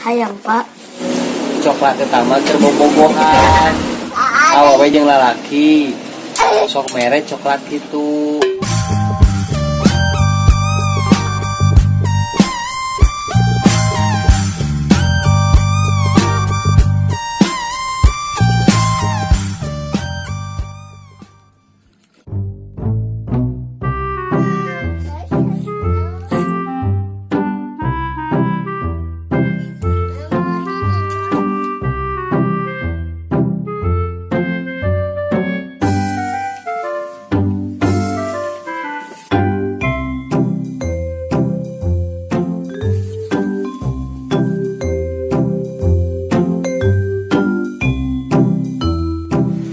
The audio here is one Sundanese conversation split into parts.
Hayang, Pak. Coklat eta mah keur bobogohan. Awewe jeung lalaki. Sok mere coklat gitu.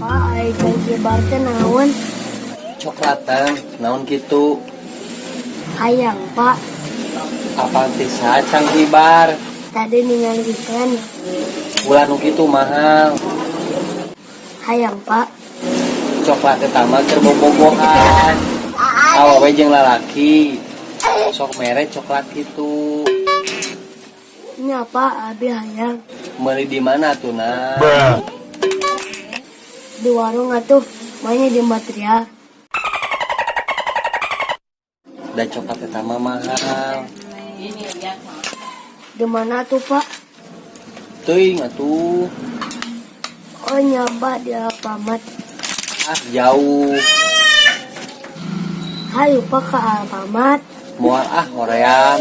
Pak, ai Chunky Bar teh naon? Coklatan, naon gitu. Hayang, Pak. Apal ti saha Chunky Bar? Tadi ningali iklan. Ulah nu kitu mahal. Hayang, Pak. Coklat eta mah keur bobogohan. Awewe jeung lalaki. Sok mere coklat gitu. Nya, Pak, abi hayang. Meuli di mana tuh, nah? Di warung atuh, mainnya di material. Da coklat eta mah mahal. Di mana tuh, Pak? Teuing atuh. Oh, nya, Pak, di Alfamart. Ah, jauh. Hayu, Pak, ke Alfamart. Moal ah, hoream.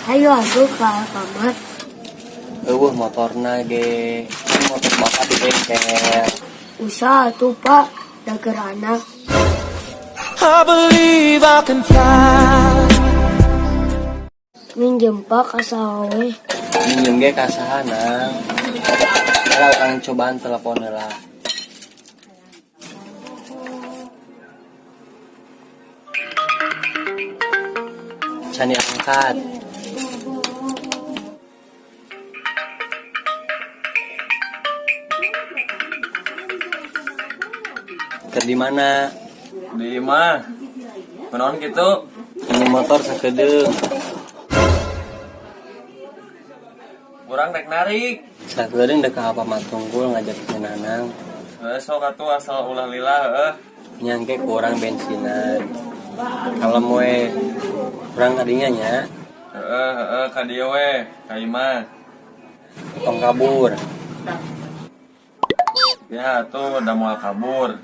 Hayu atuh ke Alfamart. Euweuh motorna ge. Motor bapak di bengkel. Usah atuh, Pak, da keur anak. I believe I can fly. Minjem, Pak, ka saha we. Minjem ge ka saha, Nang? Kalau kang cobaan telepon heula. Can diangkat. Keur di mana? Di imah. Kunaon gitu? Ini motor sakedeung. Urang rek narik. Sakedeung dek ka Alfamart tunggul ngajak si Nanang. Heuh, sok atuh asal ulah lila heuh. Nyangke kurang bensinan. Kalem we. Urang kadinya nya. Heeh, heeh, ka dieu we, ka imah. Tong kabur. Ya atuh da moal kabur.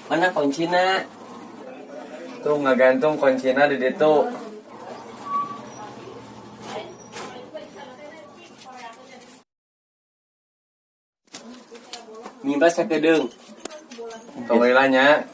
Mana kuncina? Tuh ngagantung kuncina di ditu. Mimba sakedeung. Tong lila nya.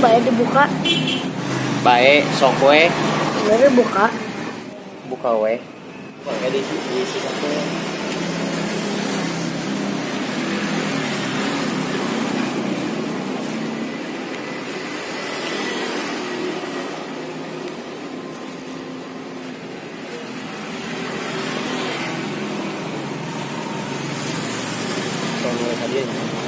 Bae dibuka. Bae, sok we. Bener buka. Buka we. Buka diisi satu. Soalnya tadi.